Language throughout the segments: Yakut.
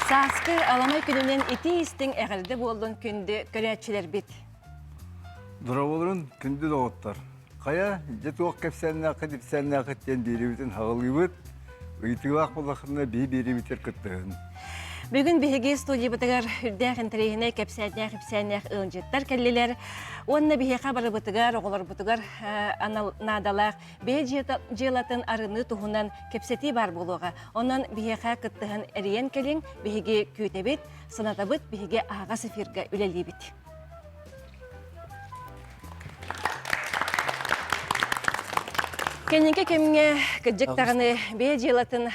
Сааскы аламай күнүнэн итии-истиҥ эҕэрдэ буоллун күндү көрөөччүлэрбит. Дорооболорун күндү доҕоттор. Хайа, дьэ туох кэпсээннээххит, ипсээннээххит диэн биэриибитин хаҕылыыбыт. Ыйытыылаах буоллаххытына биһи биэриибитигэр кыттыһын. Бүгүн биһиги студиябытыгар үрдээх интэриэһинэй кэпсээннээх ипсээннээх ыалдьыттар кэллилэр. Уонна биһиэхэ барыбытыгар, оҕолорбутугар анал наадалаах бэйэ дьыалатын арыныы туһунан кэпсэтии баар буолуоҕа. Онон биһиэхэ кыттыһан эрийэн кэлиҥ, биһиги күүтэбит, санатабыт, биһиги аһаҕас эфиргэ үлэлиибит. Кэнники кэмҥэ кырдьык даҕаны бэйэ дьыалатын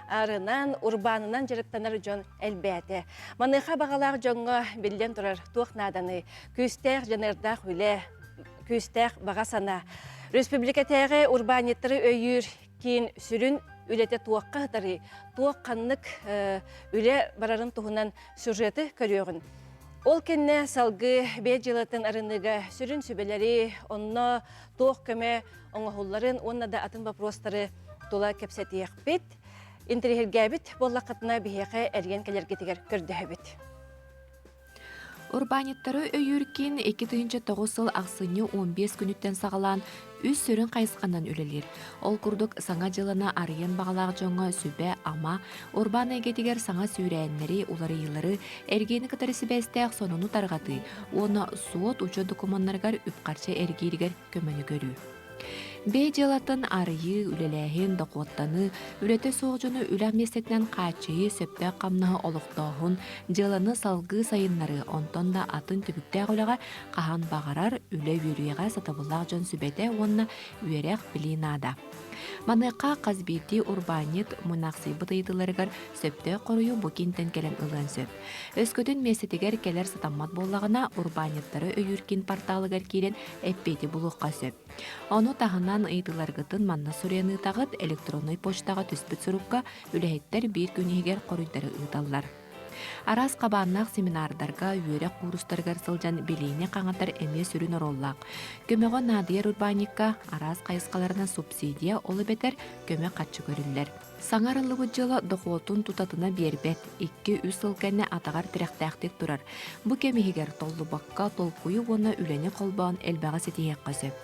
арынан, урбаанынан дьарыктанар дьон элбээтэ. Маныаха баҕалаах дьоҥҥо биллэн турар туох нааданы, күүстээх дьаныардаах үлэ, күүстээх баҕа санаа. Республикатааҕы урбаанньыттары өйүүр киин сүрүн үлэтэ туохха сытарый, туох ханнык үлэ барарын туһунан сюжеты көрүөҕүн. Ол кэннэ салгыы бэйэ дьыалатын арыныыга сүрүн сүбэлэри, онно туох көмө оҥоһулларын уонна да атын боппуруостары тула кэпсэтиэхпит. Интэриэһиргээбит буоллаххытына биһиэхэ эрийэн кэлэргитигэр көрдөһөбүт. Урбаанньыттары өйүүр киин 2009 сыл ахсынньы 15 күнүттэн саҕалаан үс сүрүн хайысханан үлэлиир. Ол курдук саҥа дьыаланы арыйан баҕалаах дьоҥҥо сүбэ-ама, урбаан эйгэтигэр саҥа сүүрээннэри, уларыйыылары, эргиэни кытары сибээстээх сонуну тарҕатыы уонна суот-учуот докумуоннарыгар үп-харчы эргииригэр көмөнү көрүү. Бэйэ дьыалатын арыйыы, үлэлээһин, дохуоттаныы, үлэтэ суох дьону үлэ миэстэтинэн хааччыйыы, сөптөөх хамнаһы олохтооһун, дьыаланы салгыы сайыннарыы, онтон да атын түбүктээх үлэҕэ хаһан баҕарар үлэ үөрүйэҕэ сатабыллаах дьон сүбэтэ уонна үөрэх, билии наада. Маныаха хас биирдии урбаанньыт мунаахсыйбыт ыйытыыларыгар сөптөөх хоруйу бу киинтэн кэлэн ылыан сөп. Өскөтүн миэстэтигэр кэлэр сатаммат буоллаҕына, урбаанньыттары өйүүр киин порталыгар киирэн эппиэти булуохха сөп. Ону таһынан ыйытыыларгытын манна суруйан ыытаҕыт, электроннай почтаҕа түспүт сурукка үлэһиттэр биир күн иһигэр хоруйдары ыыталлар. Араас хабааннаах семинардарга, үөрэх куурустарыгар сылдьан билиини хаҥатар эмиэ сүрүн оруоллаах. Көмөҕө наадыйар урбаанньыкка араас хайысхаларынан субсидия, ол эбэтэр көмө харчы көрүллэр. Саҥа арыллыбыт дьыала дохуотун тутатына биэрбэт, 2-3 сыл кэннэ атаҕар тирэхтээхтик турар. Бу кэм иһигэр толлубакка толкуйу уонна үлэни холбоон элбэҕи ситиһиэххэ сөп.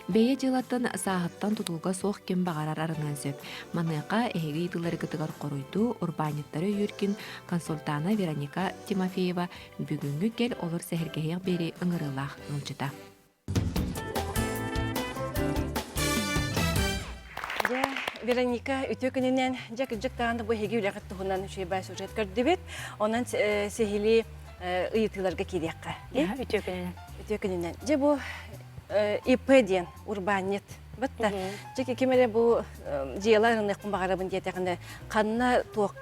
Бэйэ дьыалатын сааһыттан тутулуга суох ким баҕарар арыныан сөп. Маныаха эһиги ыйытыыларгытыгар хоруйдуу урбаанньыттары өйүүркин консультана Вероника Тимофеева бүгүҥҥү кэл олор сэһэргэһиэх биэри ыҥырыылаах ыалдьыта. Дьэ, Вероника, үтүө күнүнэн, дьэ, кырдьык даҕаны бу эһиги үлэҕит туһунан үчүгэй баай сюжет көрдүбүт. Онон сиһилии ыйытыыларга киириэххэ. Үтүө күнүнэн. Үтүө күнүнэн. Дьэ, бу ИП диэн урбаанньыт. Бытта. Дьэ, ким эрэ бу дьыала арыныахпын баҕарабын диэтэҕинэ, ханна туох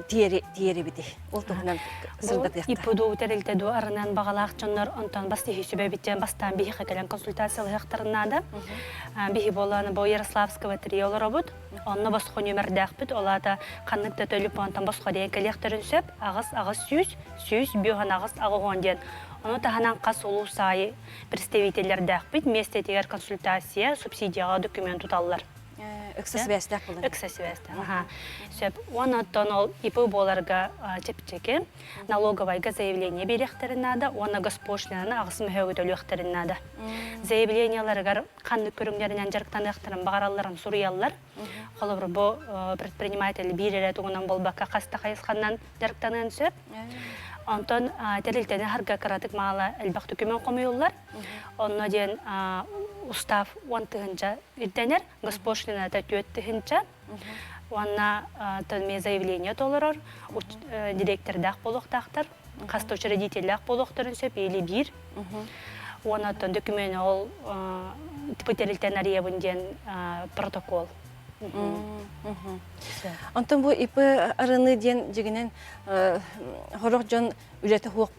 тиэрибитий? Ол туһунан сырдатыахха. ИПДУ тэрилтэ дуу арынан баҕалаах дьоннор онтон бас тиһи сүбэбит бастаан биһиэхэ кэлэн консультациялаһыахтарын наада. Биһи буолан бу Ярославского три олоробут. Онно босхо нүөмэрдээхпит. Ол аата ханнык да төлөпүөнтэн босхо диэн кэлиэхтэрин сөп. Аҕыс аҕыс сүүс, сүүс бүөһэн аҕыс аҕыһуон диэн. Ону таһынан хас улуус аайы представителлэрдээхпит. Миэстэтигэр консультация, субсидияҕа документ туталлар. Ыкса сибээстээх буолар. Ыкса сибээстээх. Аха. Сөп. Уонна оттон ол ИП буоларга чэпчэки. Налоговайга заявление биэриэхтэрин наада уонна госпошлинаны аҕыс мөһөөгү төлүөхтэрин наада. Заявлениеларыгар ханнык көрүҥнэринэн дьарыктаныахтарын баҕаралларын суруйаллар. Холобур, бу предприниматель биир эрэ тугунан буолбакка хас да хайысханан дьарыктаныан сөп. Онтон тэрилтэни аһарга кыратык маала элбэх документ хомуйуллар. Онно диэн устав 10 тыһыынча ирдэнэр, госпошлината 4 тыһыынча уонна тон заявление толорор, директордаах буолуохтаахтар, хас да учредителлээх буолуохтарын сөп или биир. Уонна оттон документ ол тэрилтэн арыйабын диэн протокол. Онтон бу ИП арыны диэн дьигинэн хорох дьон үлэтэ суох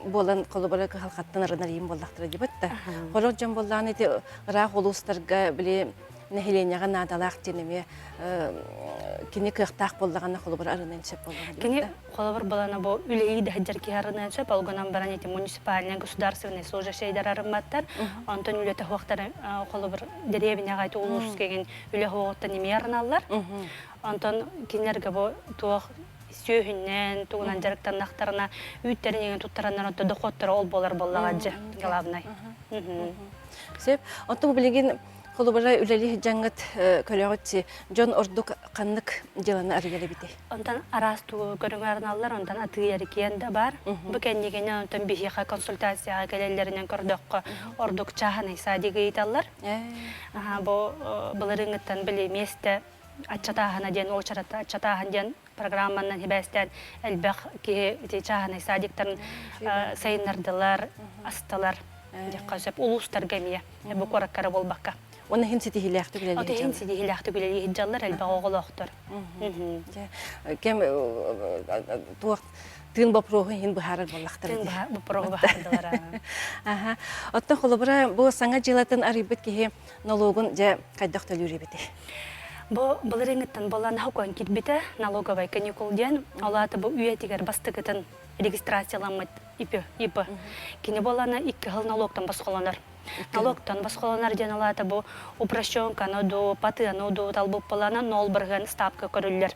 буолан холобура кыһалҕаттан арынар иим буоллахтара дибит да. Хорох дьон буоллаҕына ити ыраах улуустарга били нэһилиэнньэҕэ наадалаах диэн эмиэ кини кыахтаах буоллаҕына холобура арыныан сөп буоллаҕа Кини холобур балана бу үлэйи да сылдьар киһи арыныан сөп, ол гынан баран ити муниципальнай государственный служащийдар арымматтар. Онтон үлэтэ суохтар холобур дэриэбинэҕэ ити улуус кэгин үлэ суоҕуттан эмиэ арыналлар. Онтон кинилэргэ бу туох сүөһүннэн тугунан дьарыктаннахтарына үүттэрин иҥэн туттараннар онто дохуоттара ол буолар буоллаҕа дьэ главный. Сөп. Оттон билигин холобура үлэлии сылдьаҥҥыт көрөҕүт дьон ордук ханнык дьыаланы арыйар эбитий? Онтон араас тугу көрүҥү арыналлар, онтон атыы эргиэн да бар. Бу кэннигинэ онтон биһиэхэ консультацияҕа кэлэллэринэн көрдөххө, ордук чааһынай садигы ыйыталлар. Бу былырыыҥҥыттан били миэстэ аччатааһына диэн уочарата аччатааһын диэн программанан хибээстээн элбэх киһи ити чааһынай садиктарын сайыннардылар, астылар диэххэ сөп. Улуустарга эмиэ, бу куораккара буолбакка. Уонна иһин ситиһиилээхтик үлэлии От иһин ситиһиилээхтик үлэлии сылдьаллар, элбэх оҕолоохтор. Кэм туох тыын боппуруоһу иһин быһаарар буоллахтар. Тыын боппуруоһу быһаардылар. Аха. Оттон холобура бу саҥа дьыалатын арыйбыт киһи налогун дьэ хайдах төлүүр эбитий? Бу былырыыҥҥыттан буолан хокуон киирбитэ налоговай каникул диэн. Ол аата бу үйэтигэр бастакытын регистрацияламмыт ИП. ИП. Кини буолана икки сыл налогтан босхолонор. Налогтан босхолонор диэн ол аата бу упрощенканы дуу, патыаны дуу талбыт буолана нол бырыһыан ставка көрүллэр.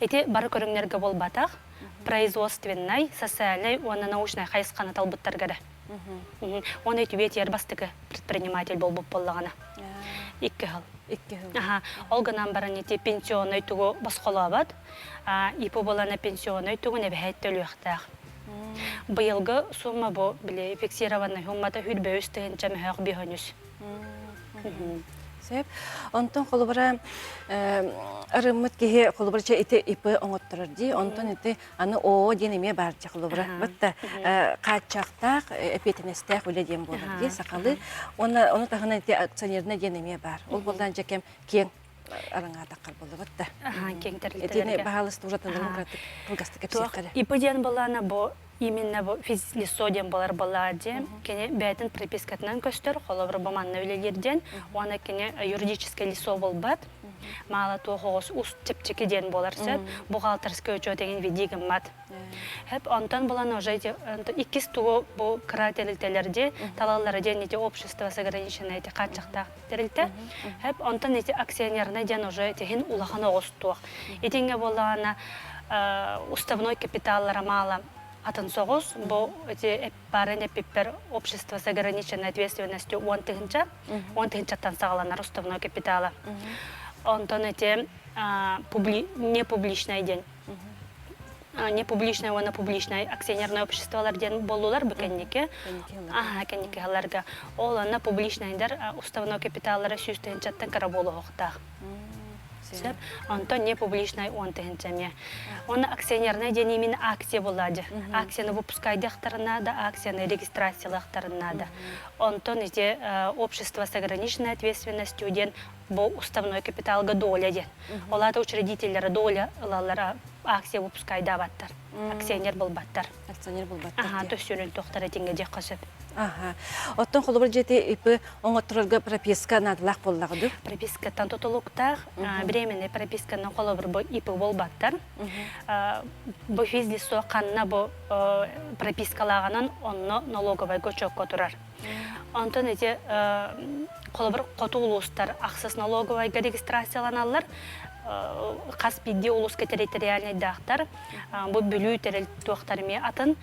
Ити бары көрүҥнэргэ буолбатах, производственнай, социальнай уонна научнай хайысханы талбыттарга эрэ. Уонна үтүбүөтүйэр бастакы предприниматель буолбут буоллаҕына. Икки сыл. Икки сыл. Аха. Ол гынан баран ити пенсионнай тугу босхолообот. ИП буолана пенсионнай тугун эбэһээт төлүөхтээх. Быйылгы сумма бу били фиксированный суммата хүрбөүс тыһынча мөһөөх биһөнүс. Сөп. Онтон холобура арыммыт киһи холобура чэ ити ИП оҥотторор дии. Онтон ити аны ООО диэн эмиэ баар дьэ холобура. Бытта хааччахтаах, эпиэтинэстээх үлэ диэн буолар дии сахалыы. Уонна ону таһынан ити акционернай диэн эмиэ баар. Ол буоллаан дьэ кэм киэҥ араҥаатаххар буоллабыт да. Киэҥ Итини баһаалыста уратыларын кыратык кылгастык кэпсиэххэ ИП диэн буоллаана бу именно бу физлицо диэн буолар буоллаҕа диэн кини бэйэтин пропискатынан көстөр холобур бу манна үлэлиир диэн уонна кини юридическое лицо буолбат маала туох оҕус ус чэпчэки диэн буолар сөп бухгалтерскай учет эҥин веди гыммат Хэп онтон булан уже эти иккис тугу бу кыра тэрилтэлэр ди талаллара диэн ити общество с ограниченной эти хааччахтаах тэрилтэ. Хэп онтон ити акционернай диэн уже тиһин улахан оҕус туох. Итингэ буоллаҕына уставной капиталлара маала атын соҕус бу эти баарын эппиппэр общество с ограниченной ответственностью 10 тыһынча 10 тыһынчаттан саҕаланар уставной капитала. Онтон эти не публичный диэн не публичное уонна публичное акционерное обществолар диэн буоллулар бу кэнники. Аха, кэнники халарга. Ол онно публичнайдар уставной капиталлара 100 тыһынчаттан кыра буолуохтаах. Сөп. Онтон не публичный 10 тыһынча эмиэ. Оны акционерный диэн именно акция буолаады. Акцияны выпускайдыахтарын да, акцияны регистрациялыахтарын наада. Онтон ити общество с ограниченной ответственностью диэн бу уставной капиталга доля диэн. Ол аата учредителлere доля ылаллара акция выпускайдаабаттар. Акционер булбаттар. Акционер булбаттар. Аха, төссүнүн тохтар этиҥҥэ диэххэ сөп. Аха. Оттон холобур дьиэти ИП оҥотторорго прописка наадалаах буоллаҕа дуу? Пропискаттан тутулуктаах. Временный прописканы холобур бу ИП буолбаттар. Бу физлицо ханна бу пропискалааҕынан онно налоговайга учуокка турар. Онтон ити холобур хоту улуустар ахсыс налоговайга регистрацияланаллар. Хас биирдии улууска территориальнайдаахтар. Бу Бүлүү тэрил туохтар эмиэ атын,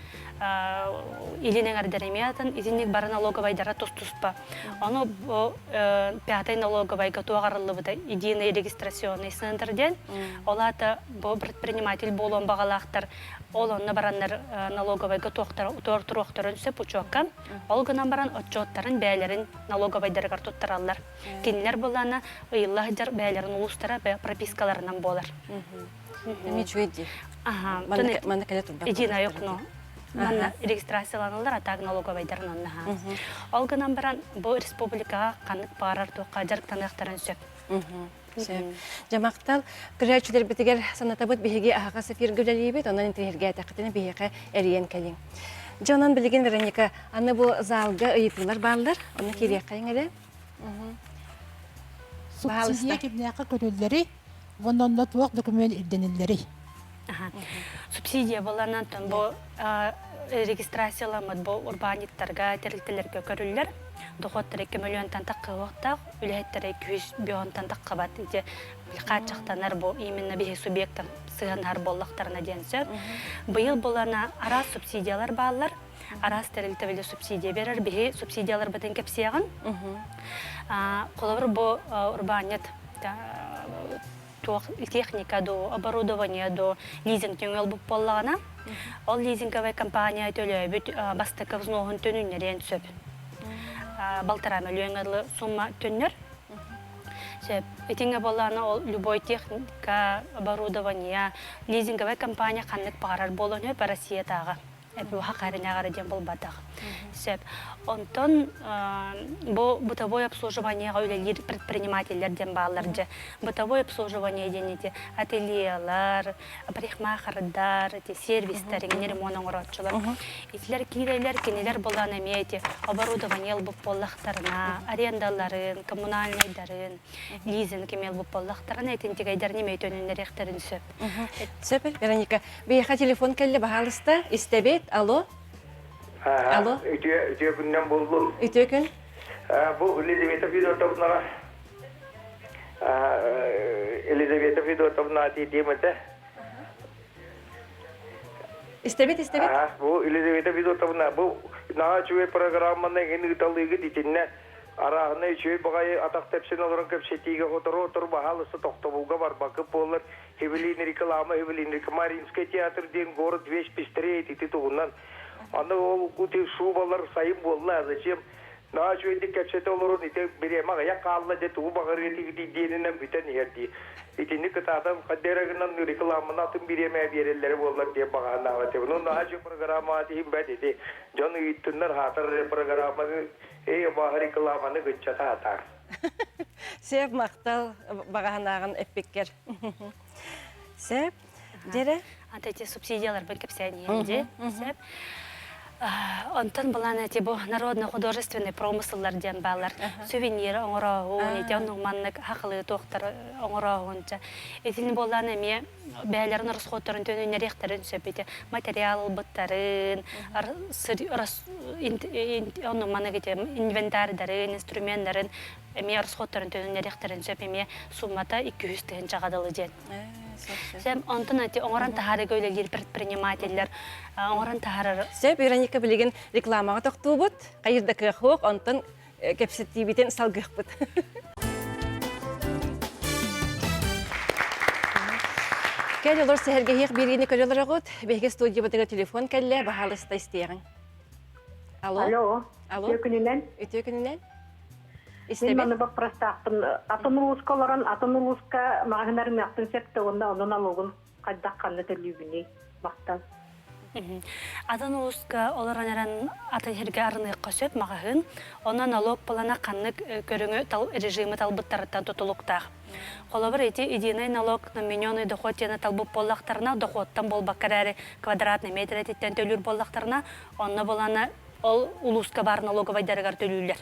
илин эҥэрдэр эмиэ атын, итинник бары налоговайдара тус-туспа. Ону бу пятай налоговайга туох арыллыбыта единый регистрационный центр диэн. Ол аата бу предприниматель буолуон баҕалаахтар ол онно бараннар налоговайга туруохтарын сөп учуокка. Ол гынан баран отчуоттарын бэйэлэрин налоговайдарыгар туттараллар. Кинилэр былаана ыйылла сылдьар бэйэлэрин улуустара пропискаларынан буолар. Эмиэ үчүгэй дии. Аха. Манна кэлэ турбат. Единое окно. Манна регистрацияланаллар, а так налоговайдарын онно. Ол гынан баран бу республикаҕа ханнык баҕарар туохха дьарыктаныахтарын сөп. Дьэ махтал. Көрөөччүлэрбитигэр санатабыт биһиги аһаҕас эфиргэ үлэлиибит, онон интэриэһиргээтэххитинэ биһиэхэ эрийэн кэлиҥ. Дьэ онон билигин Вероника, аны бу залга ыйытыылар бааллар, онно киириэххэйиҥ эрэ. Субсидия кимнээххэ көрүллэрий уонна онно туох документ ирдэниллэрий? Субсидия буоланан бу регистрацияламмыт бу урбаанньыттарга, тэрилтэлэргэ көрүллэр. Дохуоттара 2 миллионтан таххыахтаах, үлэһиттэрэ 200 миллионтан таххабат. Ити хааччахтанар бу именно биһи субъектан. сыһыаннаһар буоллахтарына диэн сөп. Быйыл булана араас субсидиялар бааллар. Араас тэрилтэ били субсидия берер. Биһи субсидияларбытын кэпсиэҕин. Холобур, бу урбаанньыт туох техника дуу, оборудование дуу лизинг түҥэл буоллаҕына, ол лизинговай компания төлөөбүт бастакы взноһун төнүннэриэн сөп. Балтараа мөлүйүөҥҥэ дылы сумма төннөр. Сөп. Итингэ буоллаҕына ол любой техника, оборудование, лизинговай компания ханнык баҕарар буолуон сөп Россиятааҕы. Эпоха харинааҕара диэн буолбатах. Сөп. Онтон бу бытовой обслуживаниеҕа үлэлиир предпринимателлэр диэн бааллар дьэ. Бытовой обслуживание диэн ити ательелар, парикмахердар, ити сервистэр, иҥнэр ремонт оҥорооччулар. Итилэр киирэлэр, кинилэр булан эмиэ ити оборудование ылбыт буоллахтарына, арендаларын, коммунальнайдарын, лизинг эмиэ ылбыт буоллахтарына, итинтигэйдэрин эмиэ төнүннэриэхтэрин сөп. Сөп, Вероника. Биһиэхэ телефон кэллэ, баһаалыста, истэбит. Алло. Алло. Үтүө, үтүө күннэн буоллун. Үтүө күн. Бу Елизавета Федотовнаҕа Елизавета Федотовна диэм этэ. Истэбит, истэбит. Бу Елизавета Федотовна, бу наһаа үчүгэй программаны эҥин ыыталыыгыт итиннэ арааһынай үчүгэй баҕайы атах тэпсэн олорон кэпсэтиигэ сотору-сотору баһаалыста тохтобулга барбаккыт буоллар Эвелин реклама Эвелин Мариинскай театр диэн город весь пестреет ити туһунан аны ол ути шубалар сайын буолла зачем наһаа үчүгэйдик кэпсэтэ олорон ити бириэмэ аҕыйах хаалла дьэ тугу баҕарыа диэнинэн бүтэн иһэр дии итини кытаатан хаддера гынан рекламаны атын бириэмэ биэрэллэрэ буоллар диэн баҕаһынаабат этим ну наһаа үчүгэй программа иһин бэт ити дьон ыйыттыннар хаатар программаны эй абааһы рекламаны гыччата атаар Сөп махтал баҕаһынааҕын эппиккэр. Сөп. Дьэрэ? Ата эти субсидияларбын кэпсээн иһэн дии. Сөп. Онтон былаан эти бу народно-художественный промысллар диэн баалар. Сувенир оҥорооһун, ити оннук маннык хахылыы туохтар оҥорооһунча. Итини буоллаан эмиэ бэйэлэрин расходтарын төнүннэриэхтэрин сөп ити материал ылбыттарын, оннук маннык ити инвентарьдарын, инструменнарын эмиэ расходтарын төнүннэриэхтэрин сөп эмиэ суммата 200 тыһыынчаҕа дылы диэн. Сөп, онтон эти оҥорон таһаарыыга үлэлиир предпринимателлэр оҥорон таһаарар. Сөп, Вероника билигин рекламаҕа тохтуубут, хайыр да кыах суох, онтон кэпсэтиибитин салгыахпыт. Кэл олор сэһэргэһиэх биэриини көрө олороҕут. Биһиги студиябытыгар телефон кэллэ, баһаалыста истиэҕиҥ. Алло. Алло. Алло. Үтүө күнүнэн. Үтүө күнүнэн. Мин маны боппурастаахпын. Атын улууска олорон, атын улууска маҕаһыыннарыныахпын сөп да уонна онон налогун хайдах ханна төлүүбүнүй? Махтал. Атын улууска олорон эрэн атын сиргэ арыныахха сөп маҕаһыын. Онно налог плана ханнык көрүҥү режими талбыттарыттан тутулуктаах. Холобур, ити единый налог на вмененный доход диэни талбыт буоллахтарына, дохуоттан буолбакка эрээри квадратный метр этиттэн төлүүр буоллахтарына, онно булана ол улууска баар налоговайдарыгар төлүүллэр.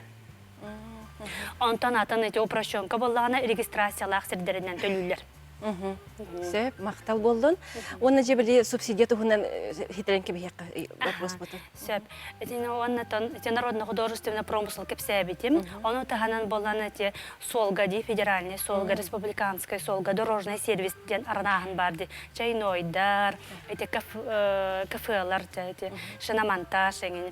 Онтон атын ити упрощенка буоллаҕына регистрациялаах сирдэринэн төлүүллэр. Сөп, махтал буоллун. Уонна дьэ били субсидия туһунан хитэрэн кэбиһиэххэ вопрос бутун. Сөп. Итини уонна ити народно-художественный промысел кэпсээбитим. Ону таһынан буолан эти суолга дии федеральный суолга, республиканскай суолга дорожный сервис диэн аранааһын бар ди. Чайнойдар, эти кафелар, эти шиномонтаж эҥин,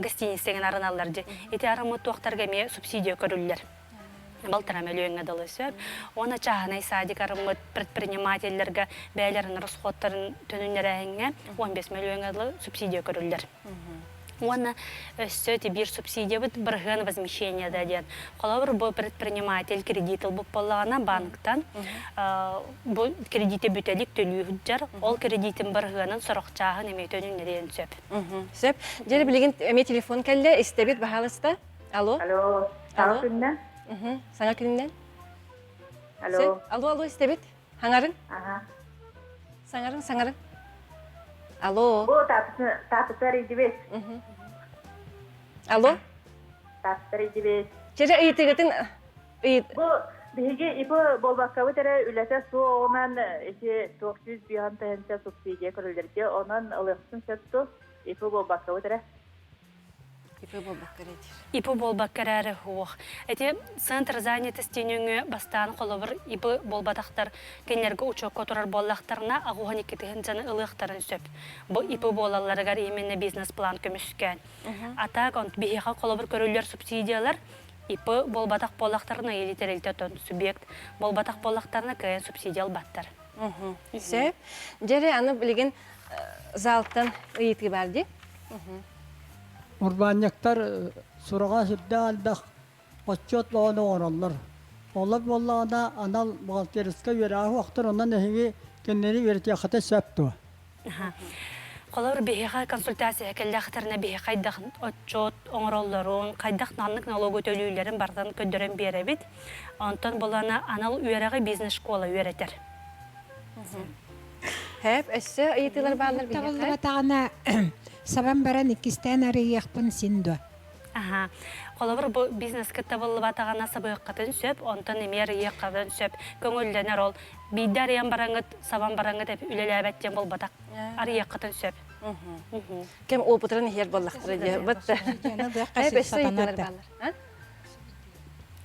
гостиница эҥин араналлар ди. Ити араммыт туохтарга эмиэ субсидия көрүллэр. Балтара мөлүйүөҥҥэ дылы сөп. Уонна чааһынай садик арыммыт предпринимателлэргэ бэйэлэрин расходтарын төнүннэрээһиҥҥэ 15 мөлүйүөҥҥэ дылы субсидия көрүллэр. Уонна өссө ити биир субсидиябыт бырыһыан возмещениеда диэн. Холобур, бу предприниматель кредит ылбыт буоллаҕына банктан бу кредити бүтэлик төлүү сылдьар, ол кредитин бырыһыанын сорох чааһын эмиэ төнүннэриэн сөп. Сөп. Дьэ, билигин эмиэ телефон кэллэ, истэбит, баһаалыста. Алло. Алло. Саҥа күннэн. Саҥа күнүнэн. Алло. Алло, алло, истэбит. Хаҥарын. Ага. Саҥарын, саҥарын. Алло. Бу таатытар идибит. Алло. Таатытар идибит. Чэрэ ыйытыгытын ыйыт. Бу биһиги ипы болбаккабыт эрэ үлэтэ суоҕунан ити 405 тыһыынча субсидия көрүллэргэ онон ылыахпытын сөп ту ипы болбаккабыт эрэ. ИП буолбакка эрэ диир. ИП буолбакка эрээри суох. Ити центр занятости нөҥүө бастаан холобур ИП буолбатахтар кинилэргэ учуокка турар буоллахтарына 82 тыһыынчаны ылыахтарын сөп. Бу ИП буолалларыгар именно бизнес-план көмүскээн. А так биһиэхэ холобур көрүллэр субсидиялар ИП буолбатах буоллахтарына или тэрилтэ субъект буолбатах буоллахтарына кыайан субсидия ылбаттар. Сөп. Дьэ аны билигин залтан ыйытыы бар дии. Урбаанньыктар сураҕа сүрдээх элбэх отчуот бөҕөнү оҥороллор. Олор буоллаҕына анал бухгалтерскай үөрэҕи суохтар, онон эһиги кинилэри үөрэтиэххитэ сөп дуо? Холобур, биһиэхэ консультация кэллэхтэринэ биһи хайдах отчуот оҥороллорун, хайдах маннык налогу төлүүллэрин барытын көрдөрөн биэрэбит. Онтон булана анал үөрэҕи бизнес-школа үөрэтэр. Хэп, өссө ыйытыылар бааллар биһиэхэ. Табыллыбатаҕына сабан баран иккистээн арыйыахпын син дуо? Аха. Холобур, бу бизнеска табыллыбатаҕына сабыаххытын сөп, онтон эмиэ арыйыаххытын сөп. Көҥүллэнэр ол. Биирдэ арыйан бараҥҥыт, сабан бараҥҥыт үлэлээбэт диэн буолбатах. Арыйыаххытын сөп. Кэм опытыран иһэр буоллахтара дии. Бат. Хэп, өссө ыйытыылар бааллар.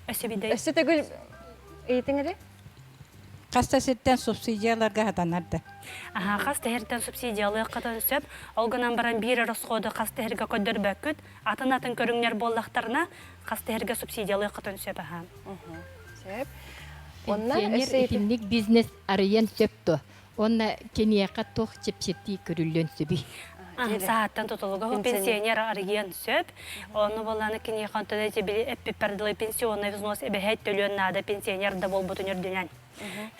Өссө биирдэ. Өссө төгүл ыйытыҥ эрэ. Хас да сиртэн субсидияларга хатанар да. Аха, хас да сиртэн субсидиялыаххытын сөп. Ол гынан баран биир расходу хас да сиргэ көрдөрбөккүт. Атын-атын көрүҥнэр буоллахтарына, хас да сиргэ субсидиялыаххытын сөп аха. Сөп. Пенсионер итинник бизнес арыйан сөп дуо? Уонна киниэхэ туох чэпчэтии көрүллүөн сөбүй? Сааттан тутулуга пенсионер арыйыан сөп. Ону болланы киниэхэ онтон эти били эппиппэр дылы пенсионный взнос эбэһээт төлүөн наада пенсионер да буолбутун үрдүнэн.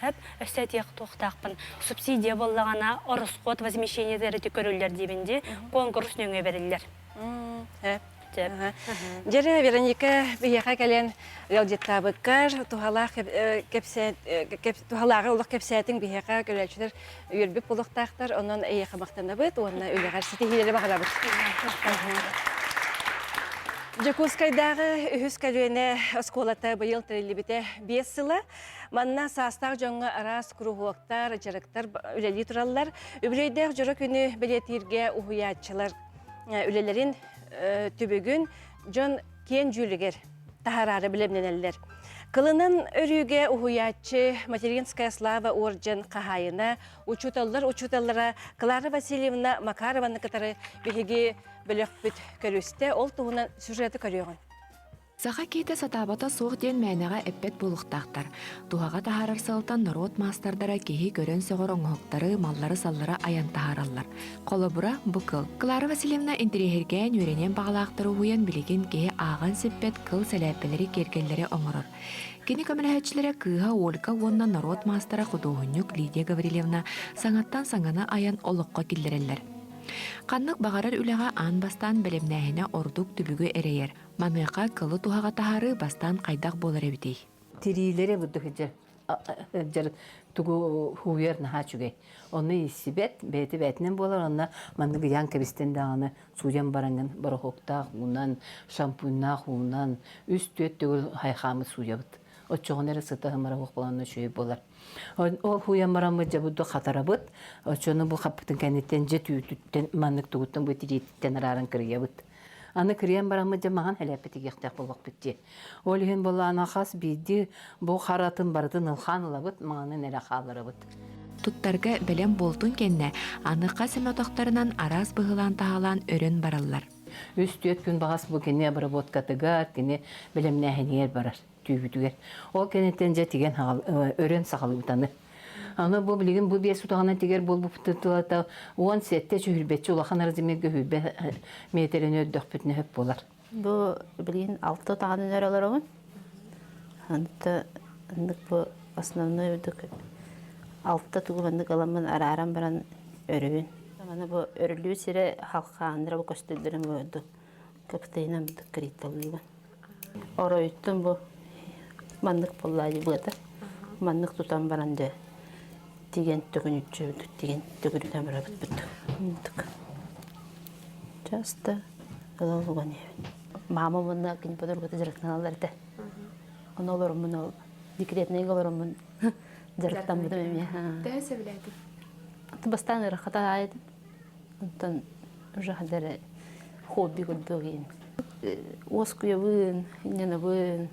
Хөп, өссө этиэх туохтаахпын. Субсидия боллаҕына оросхуот возмещение эрити көрүллэр диибин дии, конкурс нөҥүө бэриллэр. Дьэрэ Вероника биһиэхэ кэлэн ыалдьыттаабыккар туһалаах туһалааҕы олох кэпсээтиҥ биһиэхэ көрөөччүлэр үөрбүт буолуохтаахтар. Онон эйиэхэ махтанабыт уонна үлэҕэр ситиһиилэри баҕарабыт. Дьокуускайдааҕы үһүс көлүөнэ оскуолата быйыл тэриллибитэ 5 сыла. Манна саастаах дьоҥҥо араас куруһуоктар, дьарыктар үлэлии тураллар. Үбүлүөйдээх дьоро күнү бэлиэтииргэ уһуйааччылар үлэлэрин түбүгүн дьон киэн дьүүлүгэр таһараары билэмнэнэллэр. Кылынан өрүүгэ уһуйааччы Материнская слава орден хаһаайына, учууталлар учууталлара Клара Васильевна Макарованы кытары биһиги бөлөхпүт көрүстэ. Ол туһунан сюжеты көрүөҕүн. Саха киһитэ сатаабата суох диэн мээнэҕэ эппэт буолуохтаахтар. Туһаҕа таһаарар сыалтан норуот маастардара киһи көрөн сөҕөр оҥоһуктары, маллары-саллары айан таһаараллар. Холобура, бу кыл. Клара Васильевна интэриэһиргээн үөрэниэн баҕалаахтары уһуйан билигин киһи ааҕан сиппэт кыл сэлээппэлэри, киэргэллэри оҥорор. Кини көмөлөһөөччүлэрэ кыыһа Ольга уонна норуот маастара худуоһунньук Лидия Гаврильевна саҥаттан саҥаны айан олоххо киллэрэллэр. Ханнык баҕарар үлэҕэ аан бастаан бэлэмнээһинэ ордук түбүгү эрэйэр. Маныаха кылы туһаҕа таһаарыы бастаан хайдах буолар эбитий? Тириилэри бурдук сылдьар тугу һууйар наһаа үчүгэй. Ону ииссибэт, бэйэтэ бэйэтинэн буолар, онно маннык ыйаан кэбистэн даҕаны сууйан бараҥҥын бороһуоктаах уунан, шампуньнаах уунан үс-түөрт төгүл хайхааммыт сууйабыт. Оччоҕуна эрэ сыта ымыра суох буолан үчүгэй буолар. Ол һууйан бараммыт дьэ бурдук хатарабыт. Оччону бу хаппытын кэнниттэн дьэ түүтүттэн маннык тугуттан бу тириититтэн арааран кырыйабыт. Аны кырыйан бараммыт дьэ маҥан элээппит игиэхтээх буолуохпут дии. Ол иһин буоллаҕына хас биирдии бу харатын барытын ылхаан ылабыт, маҥанын эрэ хаалларабыт. Туттарга бэлэм буолтун кэннэ аны хас эмэ отохторунан араас быһыылаан-таһаалаан өрөн бараллар. Үс-түөрт күн баҕас бу кини обработкатыгар, кини бэлэмнээһинигэр барар түүбүтүгэр. Ол кэнниттэн дьэ тигэн өрөн саҕалыыбыт аны. Аны бу билигин бу биэс утаҕынан тигэр буолбуппут тылата 17 сүһүрбэччи улахан размерга сүүрбэ миэтэрэни өрдөхпүтүнэ сөп буолар. Бу билигин алта утаҕынан өрө олоробун. Онто ыннык бу основной үрдүк алта тугу маннык ыламмын арааран баран өрөбүн. Аны бу өрүлүү сирэ халхааннара бу көстөллөрүн бу ордук кыптыйынан бурдук кырийталыыбын. Оройуттан бу маннык буоллаайы быата. Маннык тутан баран дьэ тигэн төкүнүччү тигэн төгүрүтэн барабыт бүттүк. Часто ыла улуган иһэбин. Мама уонна кини подругата дьарыктаналлар этэ. Ону олороммун ол декретнэйгэ олороммун дьарыктаммытым эмиэ. Төһө сөбүлээтиҥ? Бастаан ыарахата аайытым. Онтон уже хадары хобби курдук иин. Уоскуйабын, иннэнэбин.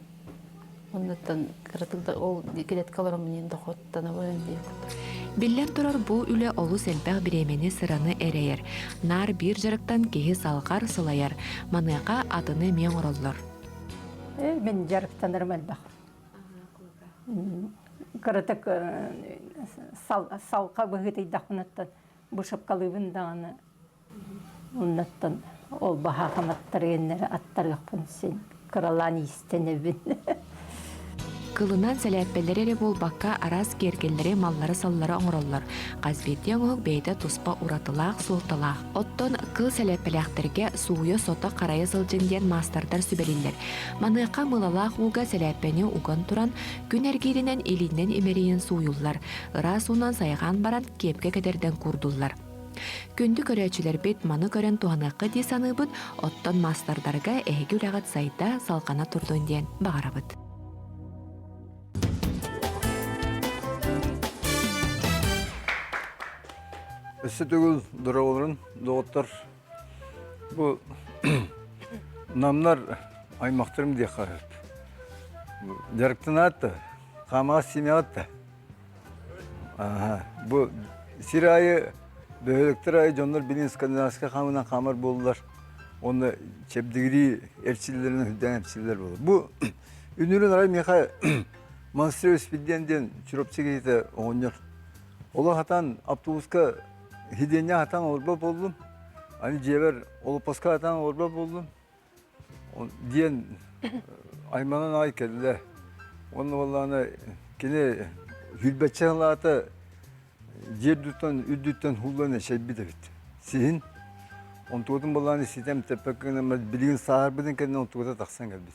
Оннуттан кыратык да ол килетка олороммун дохуоттанабын диэн курдук. Биллэн турар, бу үлэ олус элбэх бириэмэни сыраны эрэйэр. Наар биир дьарыктан киһи салҕар, сылайар. Маныаха атыны эмиэ оҥороллор. Мин дьарыктанарым элбэх. Кыратык салха быһыытыйдахпыныттан бышапкалыыбын даҕаны Оннуттан ол баһаахаматтар гэннэри аттарыахпын син кыралаан иистэнэбин. Кылынан сэлээппэлэри эрэ буолбакка, араас киэргэллэри, маллары-саллары оҥороллор. Хас биирдии оҥоһук бэйэтэ туспа уратылаах, суолталаах. Оттон кыл сэлээппэлээхтэргэ сууйа-сото харайа сылдьын диэн маастардар сүбэлииллэр. Маныаха мыылалаах ууга сэлээппэни уган туран, күн эргииринэн илиинэн имэрийэн сууйуллар, ыраас уунан сайҕаан баран киэпкэ кэтэрдэн куурдуллар. Күндү көрөөччүлэрбит маны көрөн туһаныахха дии саныыбыт, оттон маастардарга эһиги үлэҕит сайда, салҕана турдун диэн баҕарабыт. Өссө төгүл дорооболорун, доҕоттор. Бу намнар аймахтарым диэххэ сөп. Дьарыктанаат да, хаамаҕа симэҕит да. Бу сир аайы бөһүөлэктэр аайы дьоннор билин скандинавскай хаамынан хаамар буоллулар. Уонна чэбдигирии эрчиллэрин үрдээн эрчиллэр буолар. Бу үнүрүн арай миэхэ Монастырь Испирдиэн диэн Чурапчы киһитэ оҕонньор. Олох хатан автобуска сидиэнньэ хатан олорбот буоллум. Аны дьиэбэр олоппоско хатан олорбот буоллум. диэн айманан аҕай кэллэ. Уонна буоллаҕына кини сүүрбэччэ сылаата дьиэ үрдүттэн үрдүттэн һууллан эчэйбит эбит. Сиһин онтугутун буоллаҕына ситэн тэппэккэ гынан билигин сааһырбытын кэннэ онтугута тахсан кэлбит.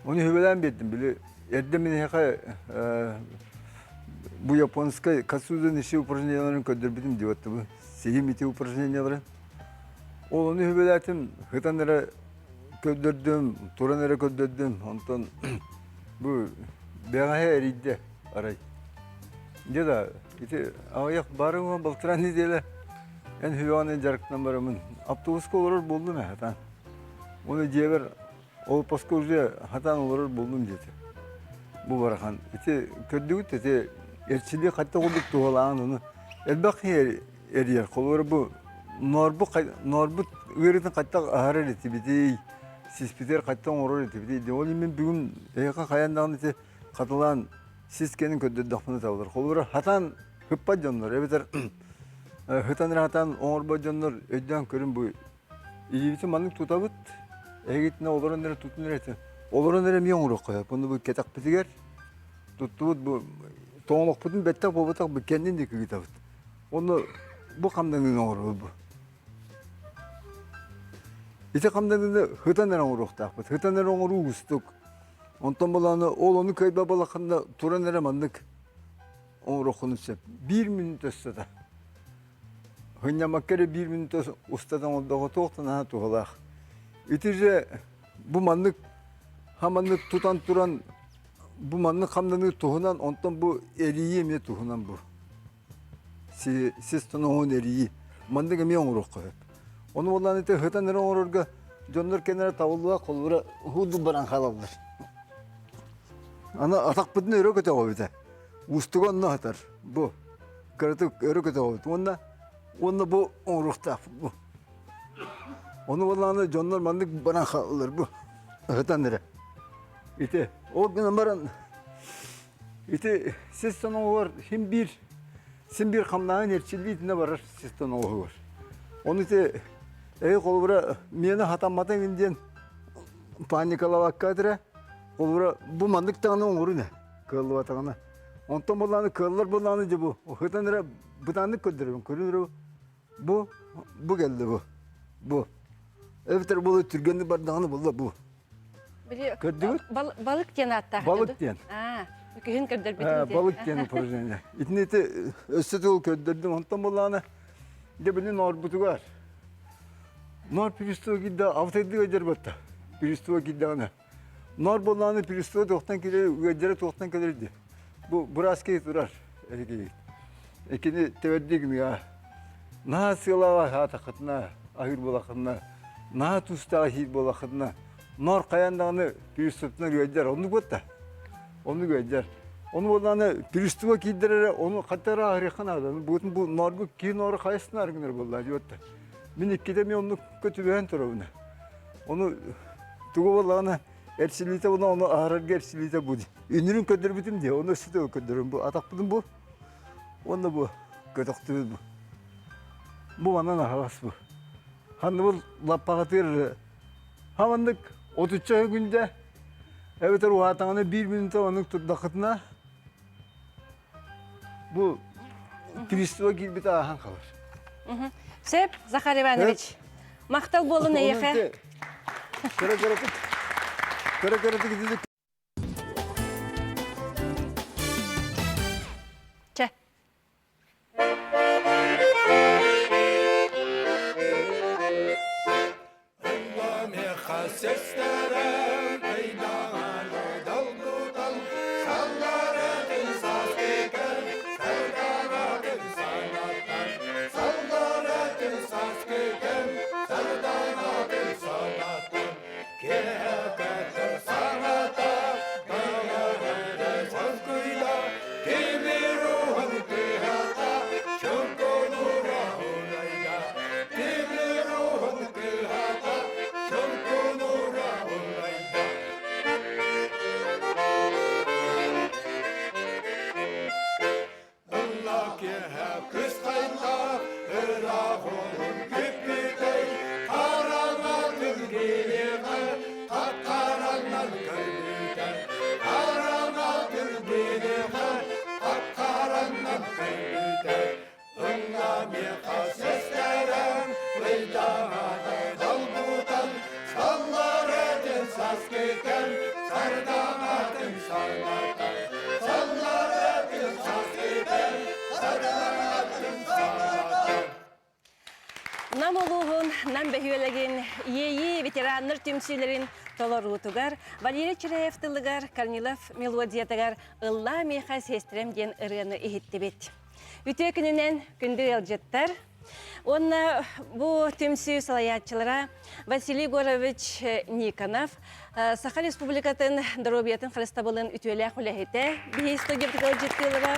Ону сүбэлээн биэрдим. Били эрдэ мин эһиэхэ бу японскай кацудо ниши упражненияларын көрдөрбүтүм диэбэт бу сиһим ити упражненияларын. Ол ону үһүбэлээтим, ытан эрэ көрдөрдүм, туран эрэ көрдөрдүм. Онтон бу бэҕэһээ эрийдэ арай. Дьэ да, ити аҕыйах баарыҥа балтараа нэдиэлэ эн үһүөҕүнэн дьарыктанан бараммын автобуска олорор буоллум ээ хатаан. Уонна дьиэбэр ол поска уже хатаан олорор буоллум диэтэ. Бу барахан. Ити көрдүгүт ити эрчиллии хайдах курдук туһалааҕын ону элбэх киһи эрийэр. Холобура бу ноорбут ноорбут ыарыытын хайдах аһарар этибитий, сиспитигэр хайдах оҥорор этибитий диэн. Ол иһин мин бүгүн эһиэхэ хайаан даҕаны ити хатылаан сис кэнин көрдөрдөхпүнэ табыллар. Холобура хатаан хыппат дьоннор эбэтэр хытан эрэ хатаан оҥорбот дьоннор өйдөөн көрүн бу илиибитин маннык тутабыт, эһигитинэ олорон эрэ тутун эрэ этин. Олорон эрэ эмиэ оҥоруохха сөп. Ону бу кэтэхпитигэр туттубут бу тоҥолохпутун бэттэх буолбатах бу кэннин диэки ыытабыт. Онно бу хамнаныыны оҥоробут бу. Ити хамнаныыны хытан эрэ оҥоруохтаахпыт. Хытан эрэ оҥоруу уустук. Онтон балааны ол ону кыайба балахханна туран эрэ маннык оҥоруоххун сөп. Биир мүнүүтэ устата. Хынньамакка эрэ биир мүнүүтэ устата оҥордоҕо туох да наһаа туһалаах. Ити же бу маннык хаманнык тутан туран бу маннык хамнаныы туһунан онтон бу эрийии эмиэ туһунан бу. Сис тоноһун эрийии. Маннык эмиэ оҥоруохха сөп. Ону буоллаан ити хытан эрэ оҥорорго дьоннор кэннэрэ табыллыа холобура уһуурдук баран хаалаллар. Аны атахпытын өрө көтөҕөбүт ээ. Уустуга онно сытар. Бу кыратык өрө көтөҕөбүт уонна уонна бу оҥоруохтаахпыт бу. Ону буоллаҕына дьоннор маннык баран хаалаллар бу ыһытан эрэ. Ити ол гынан баран ити сис тоноҕугар син биир син биир хамнааһын эрчиллиитинэ барар сис тоноҕоһугар. Ону ити эһи холобура миэнэ хатамматыҥ диэн паникалаабакка этэрэ холобура бу маннык даҕаны оҥорун ээ кыаллыбатаҕына. Онтон буоллаҕына кыаллар буоллаҕына дьэ бу ыһытан эрэ бытааннык көрдөрөбүн көрүн эрэ бу бу кэллэ бу бу эбэтэр буолу түргэнник бардаҕына буолла бу Били Көрдүгүт? балык диэн ааттаах Балык диэн. Аа, күһүн көрдөрбүтүм Балык диэн упражнение. Итини ити өссө тыл көрдөрдүм. Онтон буоллаҕына дьэ били ноорбутугар ноор пристава киирдэ алтайдыы ыалдьар батта. Пристава киирдэҕинэ. Ноор буоллаҕына пристава туохтан кэлэр, ыалдьара туохтан кэлэр дии. Бу быраас киһи турар эһиги. Икини тэбэрдии гыныга. Наһаа сыалаах аһаатаххытына, аһыыр буолаххытына. Наһаа туустаах иһиир буоллаххытына, ноор хайаан даҕаны приступтунан ыалдьар. Оннук буолта. Оннук ыалдьар. Ону буоллаҕына приступа киирдэр эрэ ону ханта эрэ ааһырыахха наада. Буутун бу нооргу киһи ноору хайысына гынар буоллаа диэбэттэ. Мин иккитэ эмиэ оннук көтүбэһэн турабын. Ону тугу буоллаҕына эрсилиитэ буна ону аһарарга эрсилиитэ бу. Үнүрүн көрдөрбүтүм дии, ону өссө көрдөрүм бу атахпытын бу. Уонна бу көтөхтүбүт бу. Бу манан аһаҕас бу. Ханныбыл лаппаҕатыыр хаманнык отучча күндэ эбэтэр уһаатаҕына биир мүнүүтэ оннук турдаххытына бу приступа киирбит ааһан хаалар. Сөп, Захар Иванович. Махтал буолун эйиэхэ. Кыра-кыратык кыра-кыратык итини Чэ. Нам улууһун Нам бөһүөлэгин Иэйии ветераннар түмсүүлэрин толоруутугар Валерий Чиряев тылыгар Корнилов мелодиятыгар «Ыллаа миэхэ сиэстирэм» диэн ырыаны иһиттибит. Үтүө күнүнэн күндү ыалдьыттар! Уонна бу түмсүү салайааччылара Василий Егорович Никонов, Саха Республикатын доруобуйатын харыстабылын үтүөлээх үлэһитэ, биһи студиябытыгар ыалдьыттыылара.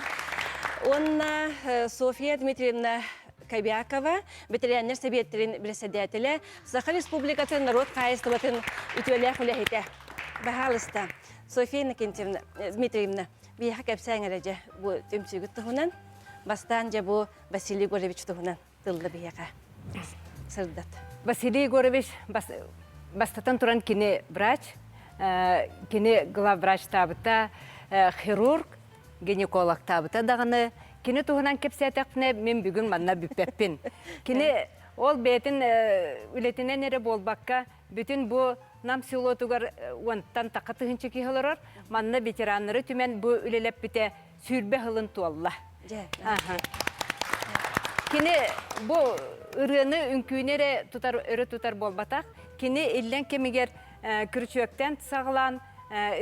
Уонна Софья Дмитриевна Кобякова, бэтэрээннэр сэбиэттэрин председателэ, Саха Республикатын норуот хаһаайыстыбатын үтүөлээх үлэһитэ. Баһаалыста, Софья Иннокентьевна, Дмитриевна, биһиэхэ кэпсээҥ эрэ дьэ бу түмсүүгүт туһунан. Бастаан дьэ бу Василий Егорович туһунан тылла биһиэхэ сырдат. Василий Егорович бастатан туран кини врач, кини главврачтаабыта, хирург, гинекологтаабыта даҕаны кини туһунан кэпсээтэхпинэ мин бүгүн манна бүппэппин. Кини ол бэйэтин үлэтинэн эрэ буолбакка бүтүн бу Нам селотугар уонтан таха тыһынча киһи олорор. Манна ветераннары түмэн бу үлэлэппитэ 20 сылын туолла. Кини бу ырыаны үҥкүүнү эрэ тутар өрө тутар буолбатах. Кини иллэҥ кэмигэр күрүчүөктэн саҕалаан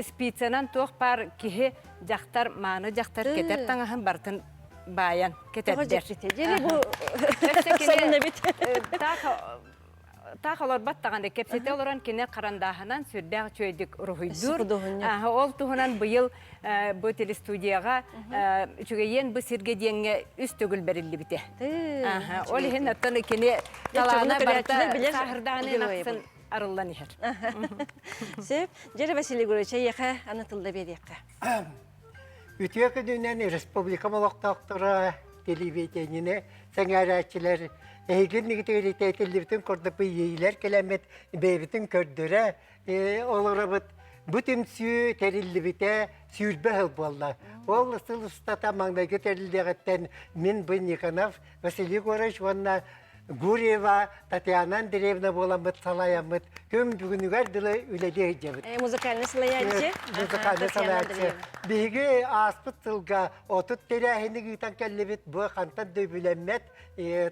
спицанан туох баар киһи дьахтар мааны дьахтар кэтэр таҥаһын барытын баайан кэтэрдэр. Бу таах олорбот даҕаны кэпсэтэ олорон кини харандааһынан сүрдээх үчүгэйдик уруһуйдуур. Ол туһунан быйыл бу телестудияҕа үчүгэйиэн бу сиргэ диэҥҥэ үс төгүл бэриллибитэ. Ол иһин оттон кини талаана барыта сааһырдаҕын ахсын арыллан иһэр. Сөп. Дьэ, Василий Егорович, эйиэхэ аны тылла биэриэххэ. Үтүө күнүнэн республикам олохтоохторо телевидениены сэҥээрээччилэр эһигин этиллибитин курдук иэйиилэр кэлэммит бэйэбитин көрдөрө олоробут. Бу түмсүү тэриллибитэ 20 сыл буолла. Ол сыл устата маҥнайгы тэриллиэҕиттэн мин бу Никонов Василий Егорович уонна Гурьева Татьяна Андреевна буоламмыт салайаммыт күн бүгүнүгэр дылы үлэлии сылдьабыт. Музыкальный салайааччы. Музыкальный салайааччы. Биһиги ааспыт сылга 30 тэрээһини ыытан кэллибит. Бу хантан да үбүлэммэт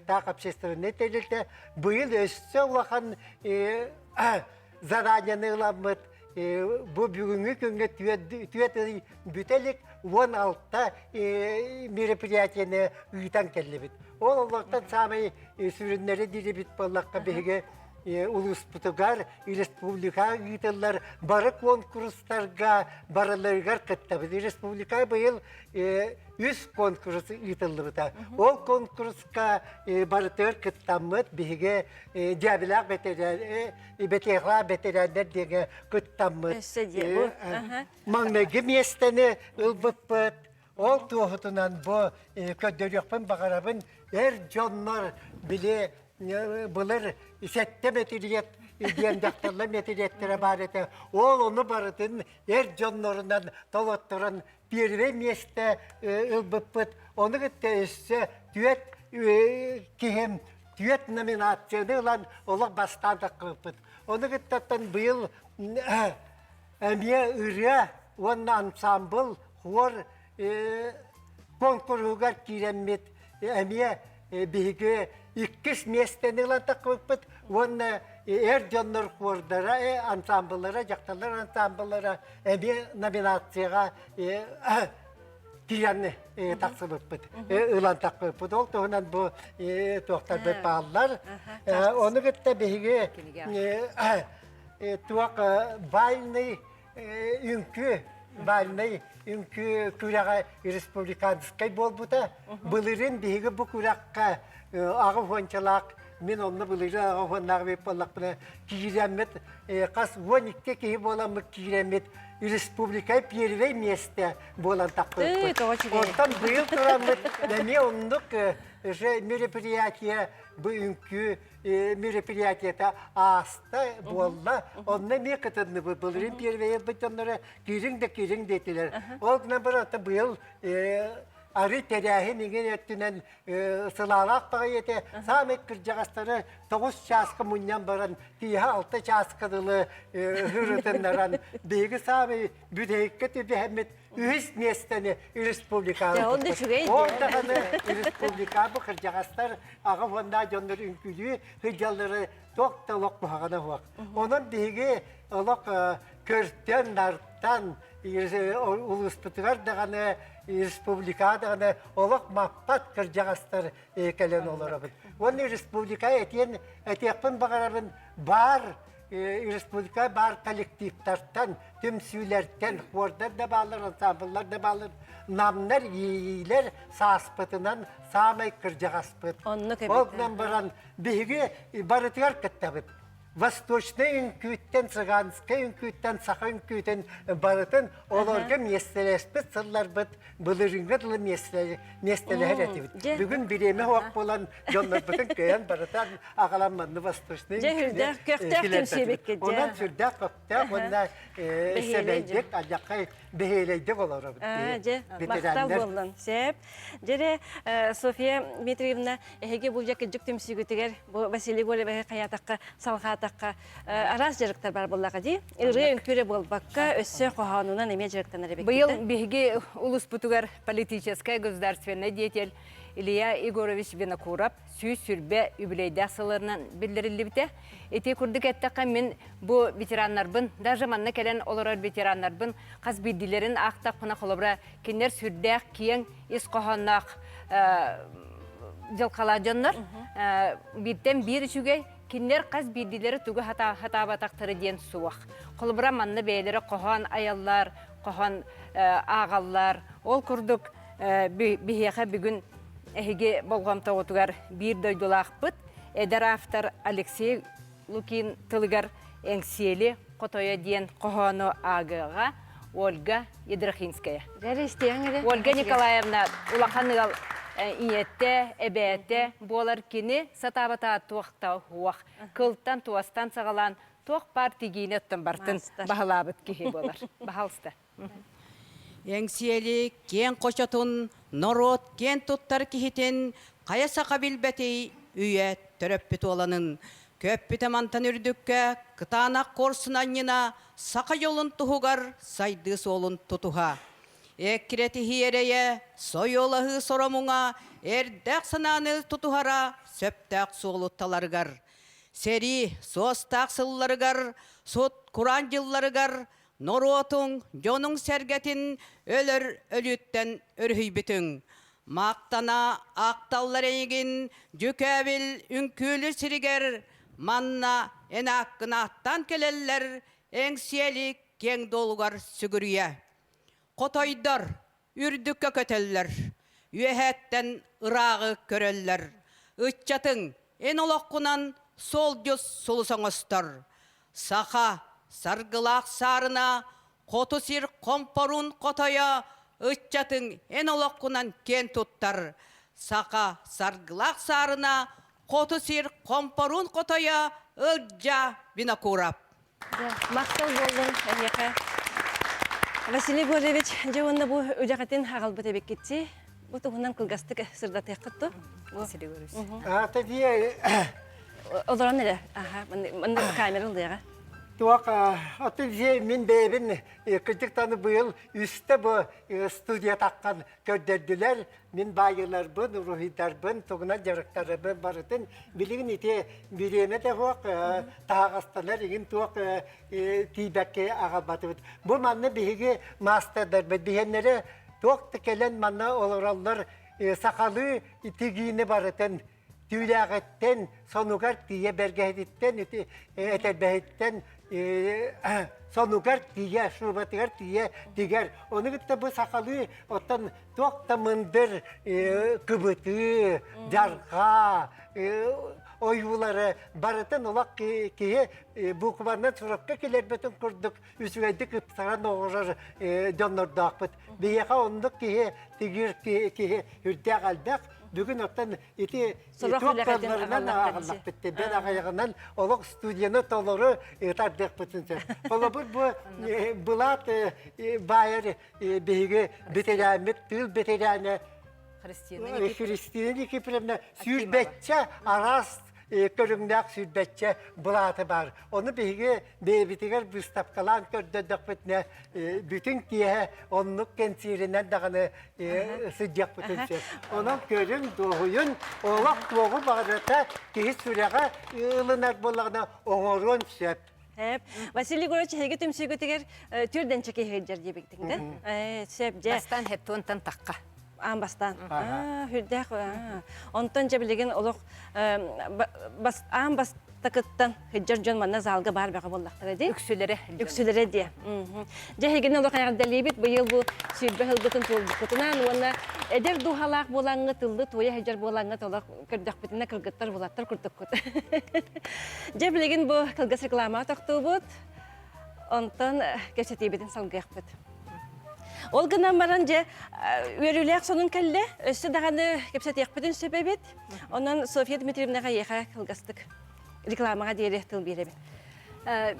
таах общественнай тэрилтэ. Быйыл өссө улахан заданиены ыламмыт бу бүгүҥҥү күҥҥэ түөрт ый бүтэ илик 16 мероприятиены ыытан кэллибит. Ол олортон саамай сүрүннэри диирибит буоллахха биһиги улууспутугар республика ыытыллар бары конкурстарга барыларыгар кыттабыт. Республика быйыл үс конкурс ыытыллыбыта. Ол конкурска барытыгар кыттаммыт биһиги дьээбилээх бэтэрээ бэтиэхлээх бэтэрээннэр диэҥэ кыттаммыт. Маҥнайгы миэстэни ылбыппыт. Ол туоһутунан бу көрдөрүөхпүн баҕарабын эр дьоннор били былыр сэттэ мэтириэт диэн дьахталлар мэтириэттэрэ баар этэ. Ол ону барытын эр дьоннорунан толотторон первый миэстэ ылбыппыт. Ону кытта өссө түөрт киһим түөрт номинацияны ылан олох бастаан таххыбыппыт. Ону кыттаттан быйыл эмиэ ырыа уонна ансаамбыл хуор конкурсугар киирэммит эмиэ биһиги иккис миэстэни ылан таххыбыппыт уонна эр дьоннор хуордара ансаамбыллара дьахталлар ансаамбыллара эмиэ номинацияҕа киирэн тахсыбыппыт ылан тахпыппыт ол туһунан бу туохтарбыт бааллар ону кытта биһиги туох бальный үҥкүү бальнай үҥкүү күрэҕэ республиканскай буолбута. Былырыын биһиги бу күрэххэ аҕа уончалаах мин онно былырыын аҕа уоннаах эбит буоллахпына киирэммит хас 12 киһи буоламмыт киирэммит республика первый место буолан тахпыппыт. Онтон быйыл тураммыт эмиэ оннук уже мероприятие бу үҥкүү мероприятиета ааста буолла. Онно эмиэ кытынныбыт. Былырыын первэйбит дьонноро киириҥ да киириҥ диэтилэр. Ол гынан баран быйыл арыы тэрээһин иҥин өттүнэн сылаалаах баҕайы этэ. Саамай кырдьаҕастары тоҕус чааска мунньан баран тииһэ алта чааска дылы ырытыннаран биһиги саамай бүтэһиккэ түбэһэммит үһүс миэстэни республикаҕа Ол да үчүгэй Ол даҕаны республика бу кырдьаҕастар аҕа уонна дьоннор үҥкүүлүү сылдьаллары туох да олох куһаҕана суох. Онон биһиги олох көртөн, нартан улууспутугар даҕаны, республикаҕа даҕаны олох маппат кырдьаҕастар кэлэн олоробут. Уонна республика этиэн этиэхпин баҕарабын баар республика баар коллективтартан, түмсүүлэртэн, хуордар да бааллар, ансамбллар да бааллар, намнар, иэйиилэр сааспытынан саамай кырдьаҕаспыт. Ол гынан баран биһиги барытыгар кыттабыт. Восточнай үҥкүүттэн, цыганскай үҥкүүттэн, саха үҥкүүтүн барытын олорго миэстэлэспит сылларбыт былырыыҥҥа дылы миэстэлэһэр этибит. Бүгүн бириэмэ суох буолан дьоннорбутун кыайан барытан аҕалан манны восточный Дьэ сүрдээх көхтөөх түмсүүбүккэ дьэ. Онон сүрдээх көхтөөх уонна сэмэйдик, алдьархай бэһиэлэйдик олоробут. Дьэ, махтал буоллун. Сөп. Дьэрэ, Софья Дмитриевна, эһиги бу дьэ кырдьык түмсүүгүтүгэр бу Василий Гоголевы хайаатахха, салҕаатахха араас дьарыктар бар буоллаҕа дии. Ырыа үҥкүүрэ буолбакка, өссө хоһоонунан эмиэ дьарыктанар эбиккит. Быйыл биһиги улууспутугар политическай государственнай деятель Илья Егорович Винокуров 120 үбүлүөйдээх сылларынан биллэриллибитэ. Ити курдук эттэххэ, мин бу ветераннарбын, даже манна кэлэн олорор ветераннарбын хас биирдиилэрин аахтахпына, холобура, кинилэр сүрдээх киэҥ ис хоһоонноох дьылҕалаах дьоннор. Бииртэн биир үчүгэй, кинилэр хас биирдиилэрэ тугу хатаабатахтара диэн суох. Холобура, манна бэйэлэрэ хоһоон айаллар, хоһоон ааҕаллар. Ол курдук биһиэхэ бүгүн эһиги болҕомтоҕутугар биир дойдулаахпыт, эдэр автор Алексей Лукин тылыгар Эҥсиэли хотойо диэн хоһоону аагыаҕа Ольга Ядрахинская. Ольга Николаевна улахан ыал ийэтэ, эбээтэ буолар кини сатаабата туохта уох. Кылтан туостан саҕалаан туох баар тигиини оттон бартын баһылаабыт киһи буолар. Баһалыста. Эҥсиэли киэҥ хочотун, норуот киэн туттар киһитин хайа саха билбэтий үйэ төрөппүт уоланын. Көппүтэ мантан үрдүккэ кытаанах куорсун анньына саха дьолун туһугар сайдыы суолун тутуһа. Эккирэтиһии эрэйэ, сойуолаһыы соромуҥа эрдээх санааны тутуһара сөптөөх суолу таларыгар. Сэрии суостаах сылларыгар, сут кураан дьылларыгар Норуотуҥ, дьонуҥ-сэргэтин өлөр өлүүттэн өрүһүйбүтүҥ. Махтана ахталлар эйигин дьүкээбил үҥкүүлү сиригэр. Манна эн ааккын ааттаан кэлэллэр, эҥсиэли киэҥ дуолугар сүгүрүйэ. Хотойдор үрдүккэ көтөллөр, үөһээттэн ырааҕы көрөллөр. Ыччатыҥ эн олоххунан суолдьус сулус оҥостор. Саха саргылаах саарына, хоту сир хомпорун хотойо, ыччатыҥ эн олоххунан киэн туттар. Саха саргылаах саарына, хоту сир хомпорун хотойо, Ылдьа Винокуров. Махтал буоллун эһиэхэ. Василий Гурьевич, дьэ уонна бу үлэҕитин аҕалбыт эбиккитти. Бу туһунан кылгастык сырдатыаххыт дуо? Василий Гурьевич. Аата дии Олорон эрэ. Аха, манна камера ылыаҕа. Туох атын дьиэ мин бэйэбин кырдьыктаны быйыл үстэ бу студия таххан көрдөрдүлэр. Мин баайыыларбын, уруһуйдарбын, тугунан дьарыктарбын барытын билигин ити бириэмэ да суох, таһаҕастанар игин туох тиийбэккэ аҕалбатыбыт. Бу манна биһиги маастардарбыт биһиэннэрэ туох да кэлэн манна олороллор сахалыы тигиини барытын түүлээҕиттэн, сонугар тиийэ бэргэһэтиттэн, этэрбэһиттэн сонугар тиийэ, шубатыгар тиийэ тигэр. Ону кытта бу сахалыы оттон туох да мындыр кыбытыы, дьарҕаа ойуулары барытын олох киһи букванан сурукка киллэрбитин курдук үчүгэйдик ыпсаран оҥорор дьоннордоохпут. Биһиэхэ оннук киһи тигир киһи үрдээх элбэх. Бүгүн оттон ити туох ааҕыллахпыт бэл аҕыйаҕынан олох студияны толору тардыахпытын сөп. Холобур бу былаат баайар биһиги бэтэрээммит тыыл бэтэрээнэ Христина Никифоровна сүүрбэччэ араас көрүҥнээх сүүрбэччэ былааты баар. Ону биһиги бэйэбитигэр быыстапкалаан көрдөрдөхпүтүнэ бүтүн киэһэ оннук кэнсиэринэн даҕаны сылдьыахпытын сөп. Онон көрүҥ, дуоһуйун, олох туоҕу баҕарата киһи сүрэҕэ ылынар буоллаҕына оҥоруон сөп. Василий Егорович, эһиги түмсүүгүтүгэр түрдэнчэ киһи сылдьар диэбиттиҥ да? Сөп, дьэ. Бастаан хеттуонтан тахха. Аан бастаан. Хүрдээх. Онтон дьэ билигин олох аан бастакыттан сылдьар дьон манна залга баар бөҕө буоллахтара дии. Үксүлэрэ. Үксүлэрэ диэ. Дьэ эһигини олох эҕэрдэлиибит быйыл бу 20 сылгытын туолбуккутунан уонна эдэр дууһалаах буолаҥҥыт тыллы туойа сылдьар буолаҥҥыт олох көрдөхпүтүнэ кыргыттар булаттар курдуккут. Дьэ билигин бу кылгас рекламаҕа тохтуубут. Онтон кэпсэтиибитин салгыахпыт. Ол гынан баран дьэ үөрүүлээх сонун кэллэ. Өссө даҕаны кэпсэтиэхпитин сөп эбит. Онон Софья Дмитриевнаҕа эйиэхэ кылгастык рекламаҕа диэри тыл биэрэбин.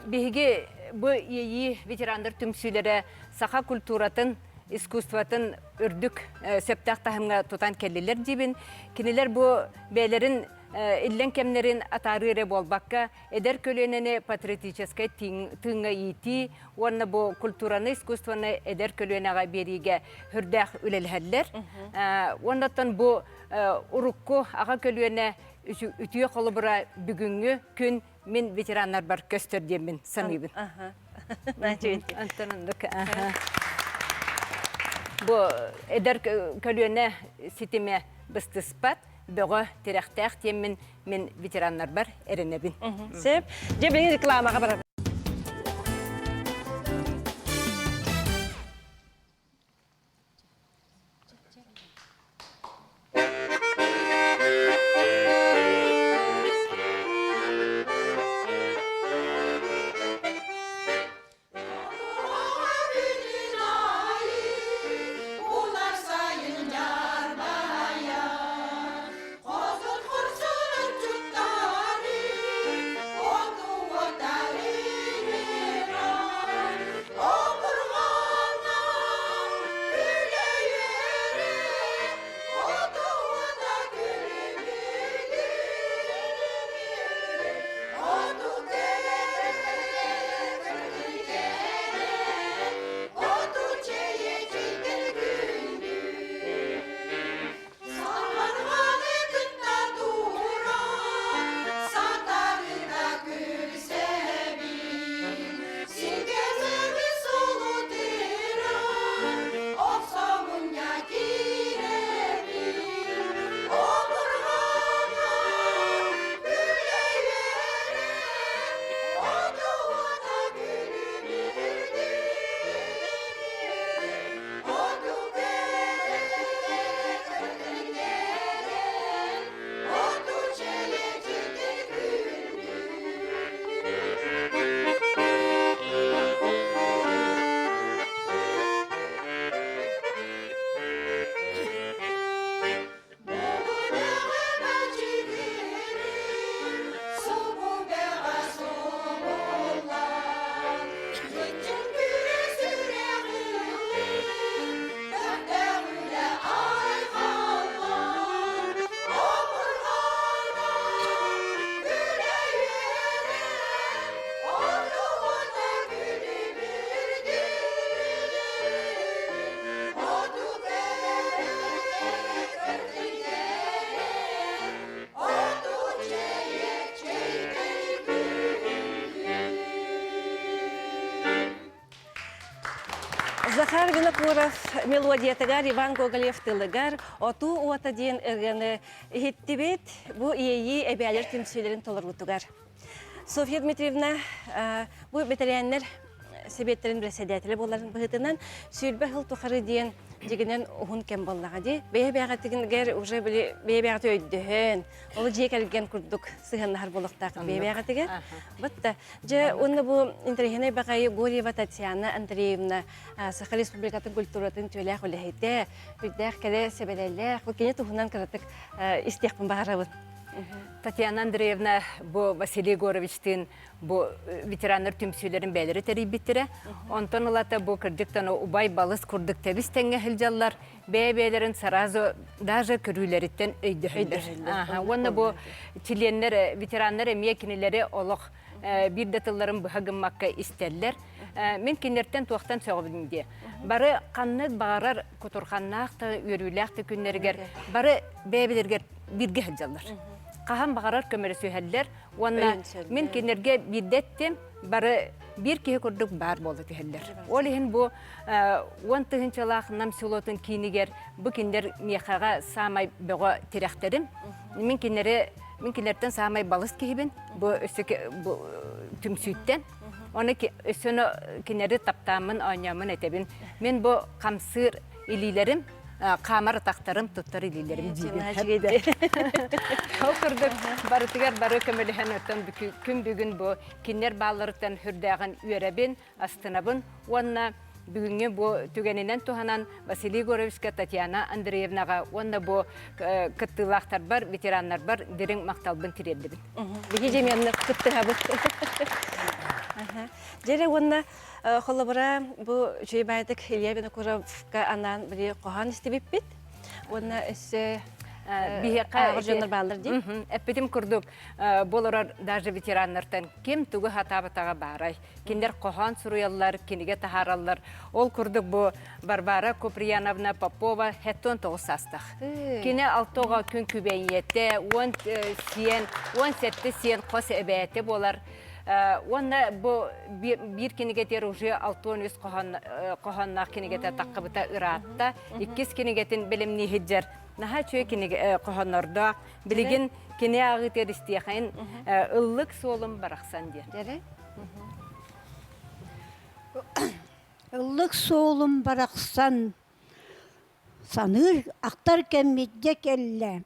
Биһиги бу иэйии ветерандар түмсүүлэрэ саха культуратын, искусствотын үрдүк сөптөөх таһымҥа тутан кэллилэр диибин. Кинилэр бу бэйэлэрин иллэҥ кэмнэрин атаарыы эрэ буолбакка, эдэр көлүөнэни патриотическай тыыҥҥа иитии уонна бу культураны, искусствоны эдэр көлүөнэҕэ биэриигэ сүрдээх үлэлэһэллэр. Уонна оттон бу урукку аҕа көлүөнэ үтүө холобура бүгүҥҥү күн мин ветераннарбар көстөр диэммин саныыбын. Антон оннук. Бу эдэр көлүөнэ ситимэ быстыспат, бөҕө тирэхтээх диэммин мин ветераннарбар эрэнэбин. Сөп. Дьэ билигин рекламаҕа барабын. Захар Винокуров мелодиятыгар Иван Гоголев тылыгар «Отуу уота» диэн ырыаны иһиттибит. Бу иэйии эбээлэр түмсүүлэрин толоруутугар. Софья Дмитриевна бу бэтэрээннэр сэбиэттэрин бэрэссэдээтэлэ буоларын быһыытынан сүүрбэ сыл тухары диэн дьигинэн уһун кэм буоллаҕа дии. Бэйэ-бэйэҕитигэр уже били бэйэ-бэйэҕити өйдөһөн, ол дьиэ кэргэн курдук сыһыаннаһар буолуохтаах бэйэ-бэйэҕитигэр. Бытта дьэ уонна бу интэриэһинэй баҕайы Горьева Татьяна Андреевна Саха Республикатын культуратын үтүөлээх үлэһитэ, үрдээх кэрэ сэбэрэлээх, бу кини туһунан кыратык истиэхпин баҕарабын. Татьяна Андреевна бу Василий Егоровичтыын бу ветераннар түмсүүлэрин бэйэлэрэ тэрийбиттэрэ. Онтон ылата бу кырдьыктан убай балыс курдук тэбис тэҥҥэ сылдьаллар, бэйэ-бэйэлэрин сразу даже көрүүлэриттэн өйдөһөллөр. Уонна бу чилиэннэр, ветераннар эмиэ кинилэри олох биир да тылларын быһа гыммакка истэллэр. Мин кинилэртэн туохтан сөҕөбүн диэ. Бары ханнык баҕарар кутурҕаннаах да үөрүүлээх да күннэригэр бары бэйэбилэригэр бииргэ сылдьаллар. Хаһан баҕарар көмөлөсүһэллэр уонна мин кинилэргэ биирдэ эттим, бары биир киһи курдук баар буола түһэллэр. Ол иһин бу уон тыһыынчалаах Нам селотун киинигэр бу кинилэр миэхэҕэ саамай бөҕө тирэхтэрим. Мин кинилэри мин кинилэртэн саамай балыс киһибин бу өссө бу түмсүүттэн. Оны өссө кинилэри таптааммын, оонньооммун этэбин. Мин бу хамсыыр илиилэрим хаамар атахтарым, туттар илиилэрим диибин. Ол курдук барытыгар бары көмөлөһөн оттон күн бүгүн бу кинилэр баалларыттан хүрдээҕин үөрэбин, астынабын уонна бүгүҥҥү бу түгэнинэн туһанан Василий Егоровичка, Татьяна Андреевнаҕа уонна бу кыттыылаахтарбар, ветераннарбар дириҥ махталбын тириэрдэбин. Биһи дьэмиэннэ кыттыһабыт. Дьэрэ уонна холобура бу үчүгэй баайдык Илья Винокуровка анаан били хоһоон истибиппит. Уонна өссө биһиэхэ дьоннор бааллар дии. Эппитим курдук, бу олорор даже ветераннартан ким тугу хатаабатаҕа баарай. Кинилэр хоһоон суруйаллар, кинигэ таһаараллар. Ол курдук бу Варвара Куприяновна Попова 79 саастаах. Кини алтоҕа күн күбэйиэтэ, уон сиэн, уон сэттэ сиэн хос эбээтэ буолар. Уонна бу биир кинигэтигэр уже 63 хоһоонноох кинигэтэ таххыбыта ыраатта. Иккис кинигэтин бэлэмнииһиддьэр наһаа үчүгэй кинигэ хоһооннордоох. Билигин кини ааҕыытыгар истиэхэйин ыллык суолум барахсан диэн. Ыллык суолум барахсан саныыр ахтар кэммит дьэ кэллэ.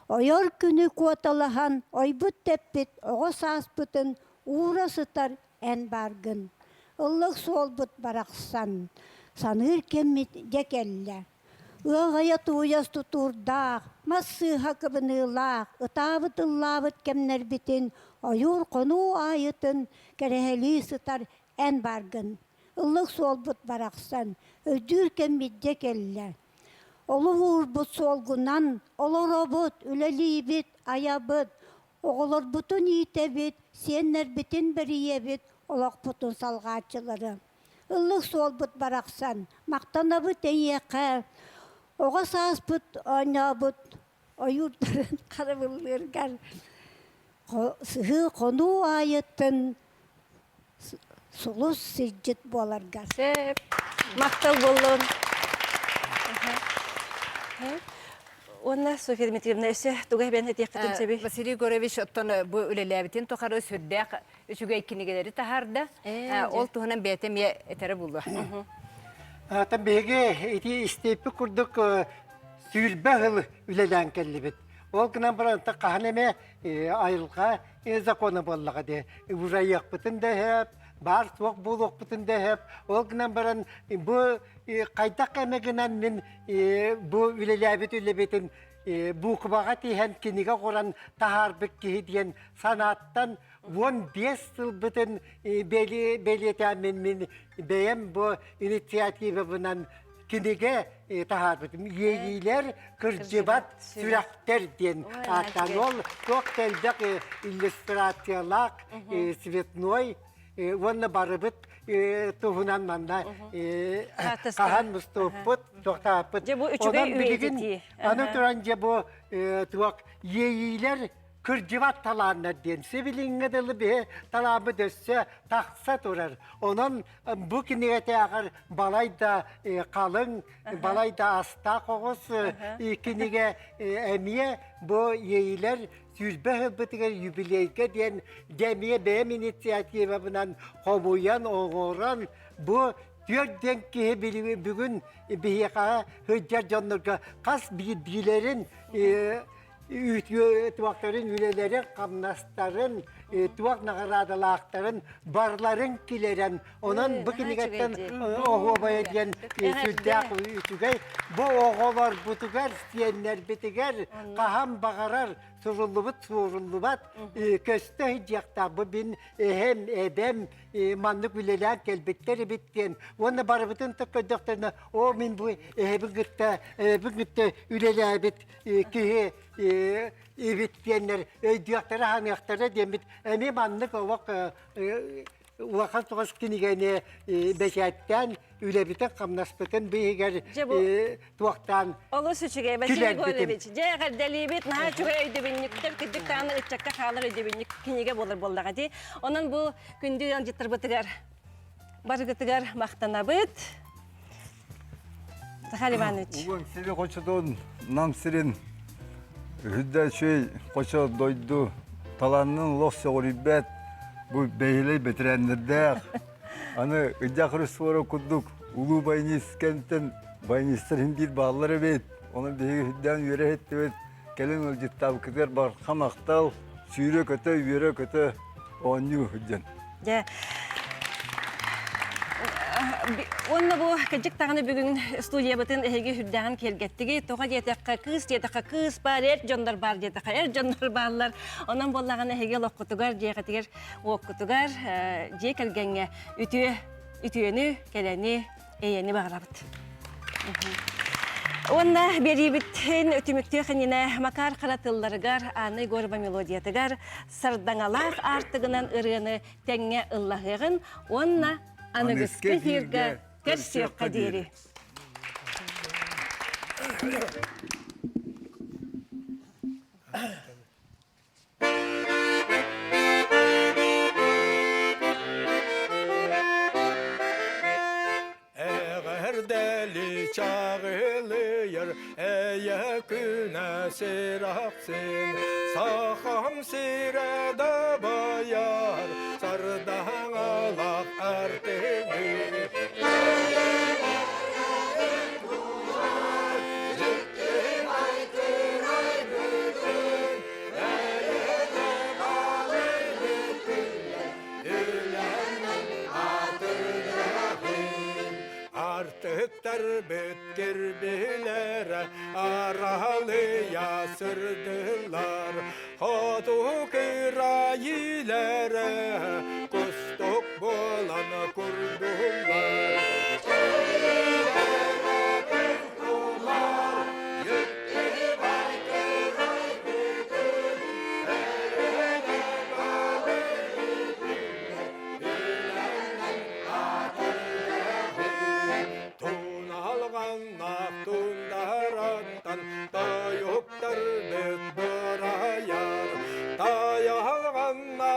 Ойор күнү куоталаһан ойбут-тэппит оҕо сааспытын уура сытар эн бааргын. Ыллык суолбут барахсан саныыр кэммит дьэ кэллэ. Ыаҕайа тууйас тутуурдаах, мас сыыһа кыбыныылаах, ытаабыт-ыллаабыт кэмнэрбитин ойуур хонуу аайытын кэрэһэлии сытар эн бааргын. Ыллык суолбут барахсан өйдүүр кэммит дьэ кэллэ. Олуһуурбут суолгунан олоробут, үлэлиибит, айабыт, оҕолорбутун иитэбит, сиэннэрбитин бэрийэбит, олохпутун салҕааччылары. Ыллык суолбут барахсан, махтанабыт эйиэхэ, оҕо сааспыт оонньообут ойуурдарын харабыллыыргар сыһыы хонуу аайыттан сулус сирдьит буоларгар. Сөп. Махтал буоллун. Уонна Софья Дмитриевна өссө тугу эбэн этиэххитин сөбүй? Василий Егорович оттон бу үлэлээбитин тухары сүрдээх үчүгэй кинигэлэри таһаарда. Ол туһунан бэйэтэ эмиэ этэрэ буолуо. Оттон биһиги ити истиэппит курдук сүүрбэ сыл үлэлээн кэллибит. Ол гынан баран хаһан эмэ айылҕа закона буоллаҕа дии. Урайыахпытын да иһэп, баар суох буолуохпутун да иһэп. Ол гынан баран бу хайдах эмэ гынан мин бу үлэлээбит үлэбитин буукубаҕа тиһэн кинигэ оҥорон таһаарбыт киһи диэн санааттан 15 сылбытын бэлиэтээммин мин бэйэм бу инициативабынан кинигэ таһаарбытым. Иэйиилэр кырдьыбат сүрэхтэр диэн ааттаан. Ол туох да элбэх иллюстрациялаах цветной уонна барыбыт туһунан манна хаһан мустубуппут, туохтааппыт. Дьэ бу үчүгэй билигин аны туран дьэ бу туох иэйиилэр. кырдьыбат талааннар диэн сибилиҥҥэ дылы биһи талааммыт өссө тахса турар. Онон бу кинигэтээҕэр балай да халыҥ, балай да астаах оҕус кинигэ эмиэ бу иэйилэр 20 сылбытыгар юбилейга диэн дьэ эмиэ бэйэм инициативабынан хомуйан, оҥорон бу түөрт диэн киһи бүгүн биһиэхэ сылдьар дьоннорго хас биирдиилэрин үтүө туохтарын үлэлэрин хамнастарын туох наҕараадалаахтарын барыларын килэрэн онон бу кинигэттэн оһуобайа диэн сүрдээх үчүгэй бу оҕолорбутугар сиэннэрбитигэр хаһан баҕарар суруллубут суоруллубат көстө сылдьыахтаах бу мин эһэм эбэм маннык үлэлээн кэлбиттэр эбит диэн уонна барыбытын да көрдөхтөрүнэ оо мин бу эһэбин кытта эбэбин кытта үлэлээбит киһи эбит диэннэр өйдүөхтэрэ саныахтара диэммит эмиэ маннык олох улахан соҕус кинигэни бэчээттээн үлэбитин-хамнаспытын быыһыгар туохтаан Олус үчүгэй, Василий Егорович. Дьэ, эҕэрдэлиибит, наһаа үчүгэй өйдөбүнньүктэр, кырдьык даҕаны ыччакка хаалар өйдөбүнньүк кинигэ буолар буоллаҕа дии. Онон бу күндү ыалдьыттарбытыгар барыгытыгар махтанабыт. Захар Иванович. Угун сири хочотун Нам сирин үрдэ үчүгэй хочо дойду талаанын олох сөҕүрүйбэт бу бэйэлэй бэтэрээннэрдээх аны ыдьах ресуора курдук улуу баянист кэнтэн баянистар иһин биир бааллар эбит онон биһиги үрдээн үөрэ иһиттибит кэлин ыалдьыттаабыккытыгар барҕа махтал сүүрэ-көтө үөрэ-көтө оонньуу сылдьан Дьэ, Уонна бу кырдьык даҕаны бүгүн студиябытын эһиги үрдээҕин киэргэттигит. Тоҕо диэтэххэ, кыыс диэтэххэ кыыс баар, эр дьоннор баар диэтэххэ эр дьоннор бааллар. Онон буоллаҕына эһиги олоххутугар, дьиэҕитигэр, уоккутугар, дьиэ кэргэҥҥэ үтүө үтүөнү, кэрэни, эйэни баҕарабыт. Уонна биэриибитин түмүктүөх иннинэ Макар Хара тылларыгар, Анна Егорова мелодиятыгар сардаҥалаах аартыгынан ырыаны тэҥҥэ ыллаһыаҕын уонна аныгыскы эфиргэ көрсүөххэ диэри. Эҕэрдэли чаҕылыйар эйэ күнэ сир ахсын Сахам сирэ дабайар сардаҥалаах артыгы Артыктар бүткер билere Aralıya sırdılar Хоту кырайилere Кустук болан курдулар Туналҕаннаах тундараттан тойуктар быт бырайар. Тайалҕаннаах